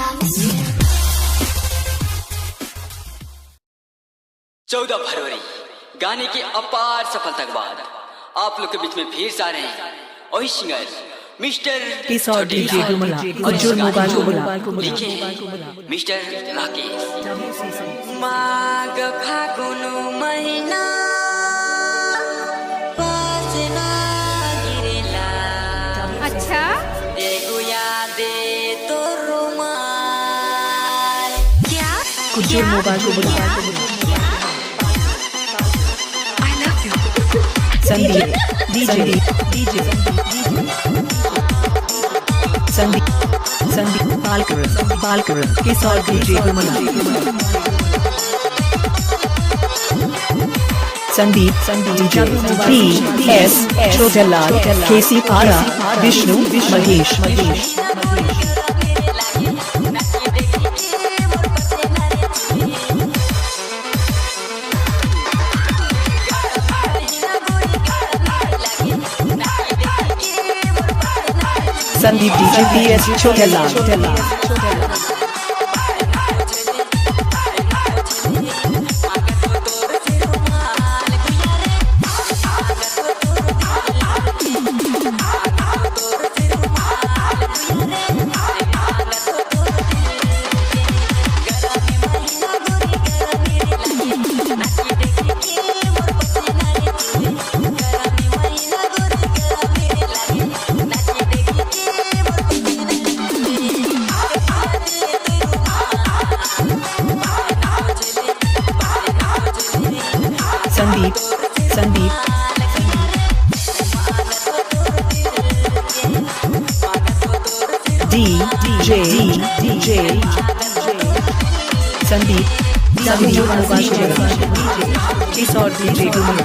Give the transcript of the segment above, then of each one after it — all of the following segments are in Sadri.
Love you. 14 फरवरी गाने की अपार सफलता के बाद आप लोग के बीच में फिर से आ रहे हैं वही सिंगर मिस्टर किशोर डीजे गुमला और मोबाइल को लिखे हैं मिस्टर राकेश। माघ फागुन महीना पसना गिरेला। अच्छा देगुया दे तो रुमाल। क्या? कुजूर मोबाइल को I love you. Sandeep DJ DJ Sandeep Sandeep Balkaran Balkaran Kishore DJ Gumla Sandeep Sandeep DJ P S Chhotelal KC Para Vishnu Mahesh Mahesh Sandeep DJ P S Chhotelal. Sandeep Sandeep D J D J Sandeep Sandeep Kishore DJ Gumla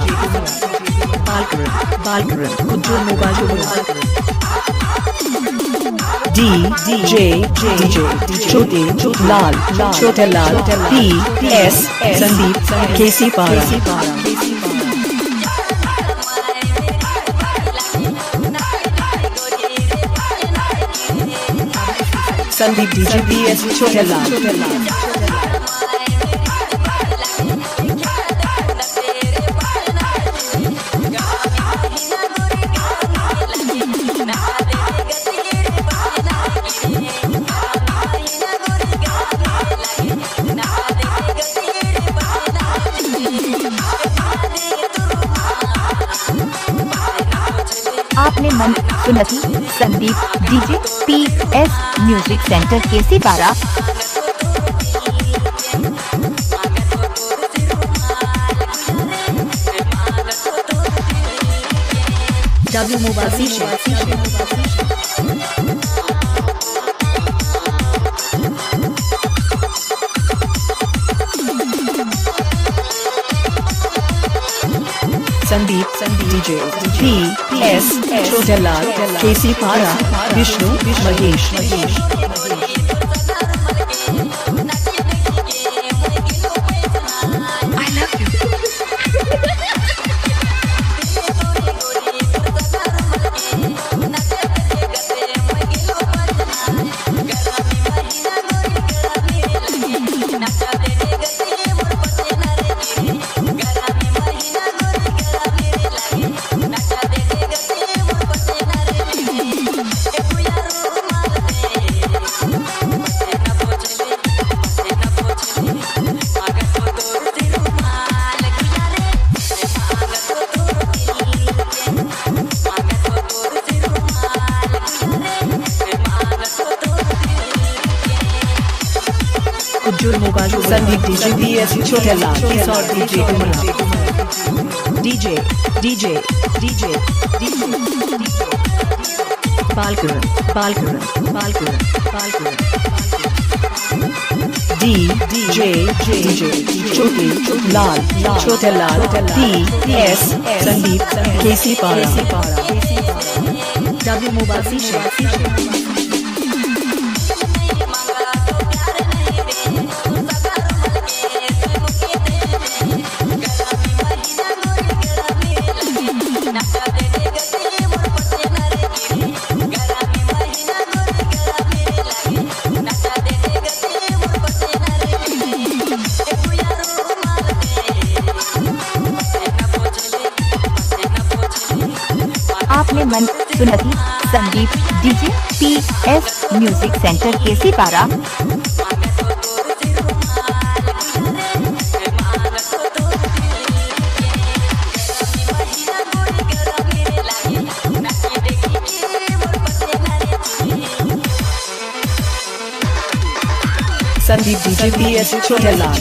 Balkaran Balkaran Kujur mobile D J D J Chhote Lal Chhote Lal P S Sandeep KC Para Sandeep DJ P S Chhote Lal. आपने मन सुनती Sandeep DJ P S music centre KC Para. W mobile Sandeep Sandeep DJ P S Chhotelal KC Para Vishnu Mahesh Mahesh I love you. Kujur mobile Sandeep DJ P S Chhotelal Kishore DJ Gumla DJ DJ DJ DJ Balkaran Balkaran Balkaran Balkaran D J J Chhote Lal Chhotelal P S Sandeep KC Para W mobile Garabi सुनती Sandeep DJ P S music centre केसी पारा। संदीप DJ P S छोटे लाल।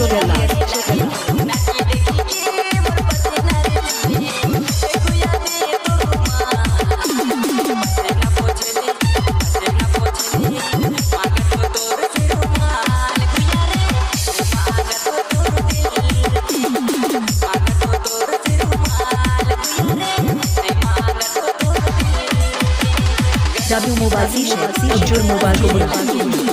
W mobile Ujjwal mobile.